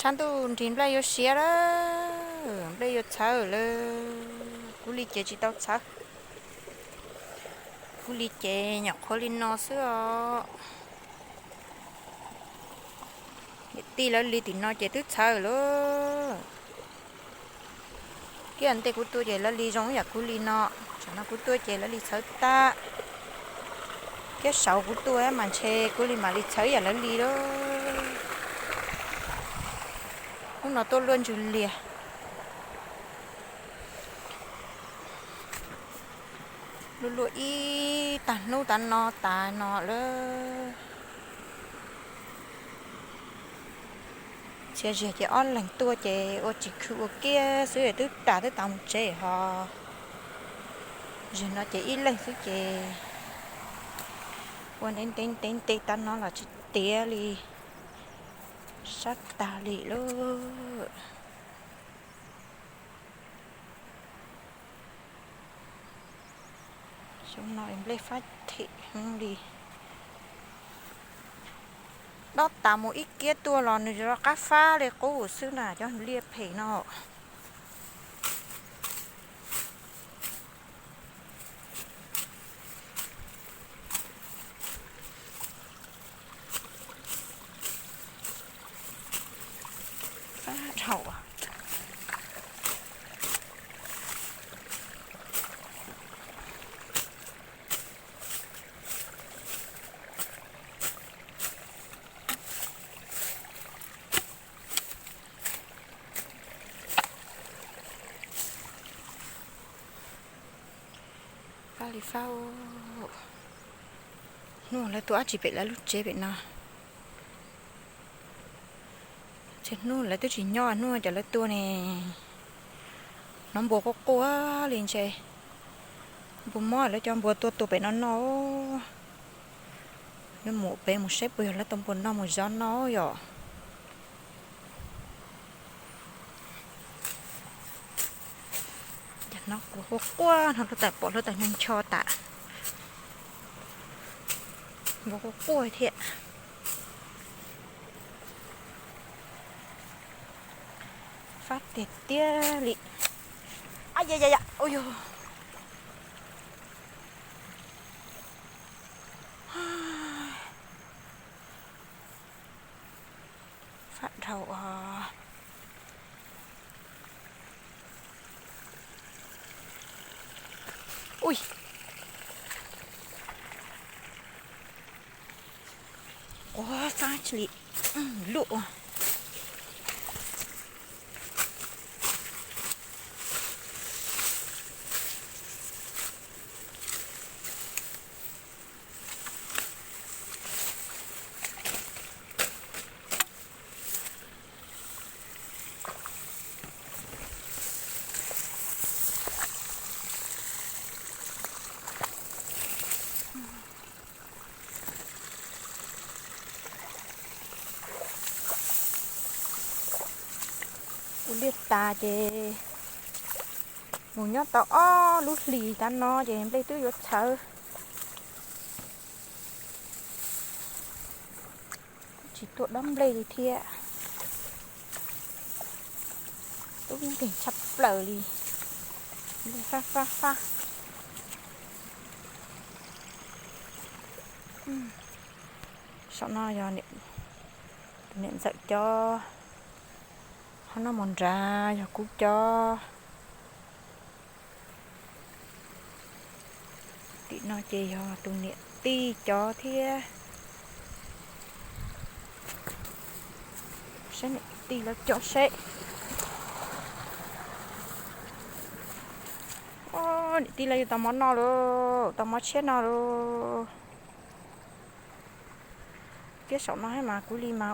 Tag ntuj nrig nplej yuav siav lawm, nplej yuav txhawv lawm. Kuv li ces tsis tau txhawv, kuv li ces nyuam qhuav li no xwb os. Niam tij lawv li tim no ces twb txhawv lawm. Kiag ntej kuv tua ces lawv li zoo ib yam kuv li no, tsam no kuv tua ces lawv li txhawv tag. Kiag saud kuv tua mas ntshe kuv li mam li txhawv ib yam lawv li lawm. Hnub no tuaj luaj ntsws lias, luaj luaj ib tag hnub tav no tas no lawm. Txhia ziag ces ob leeg tuaj ces ua tsis khw ua kiag xwb twb tas twb tas mus tsev ho. Ziag no ces ib leeg xwb ces ua ntev ntev ntev ntev tav no los tsis tiav li, sab tag li lawm. Xyoo no nplej fab them heev li. Dob tas mus ib kiab tuaj los nws rov qab fab li qub xwb na cov liaj phem no. Fab dhau. Fab li fab. Hnub lawv tua dab tsi pem lawv lub tsev pem no? Ntshe hnub lawv twb tsis nyob hnub cov lawv tua ne. Hnov npua quaj quaj li ntshe. Npua mob lawv cov npua tua tua pem no no. Lawv mus pem mus saib puas yog lawv tua npua no mus zov no yom. Ces no kuv quaj quaj no lub tas pom lub tas ncho ncho tas. Npua quaj quaj thiab. Fab tiag tiag li. Ua yog fab dhau os. Ui, quav fab li luj. Ua liaj tas ces mus nyob tau ob lub hlis tav no ces nplej twb yuav txhawv. Tsis tuaj dob nplej li thiab. Tub nkeeg tshaj plaws li. Fab fab fab. Saum no yog tus niam ntxawm cov, ho no mus nrad yog kuv cov. Tim no ces yog tus niam tij cov thiab. Saib niam tij lawv cov seb. Niam tij lawv yuav tau mov no lauj, tau mov tshiab no lauj. Kiag saum no mas kuv li mas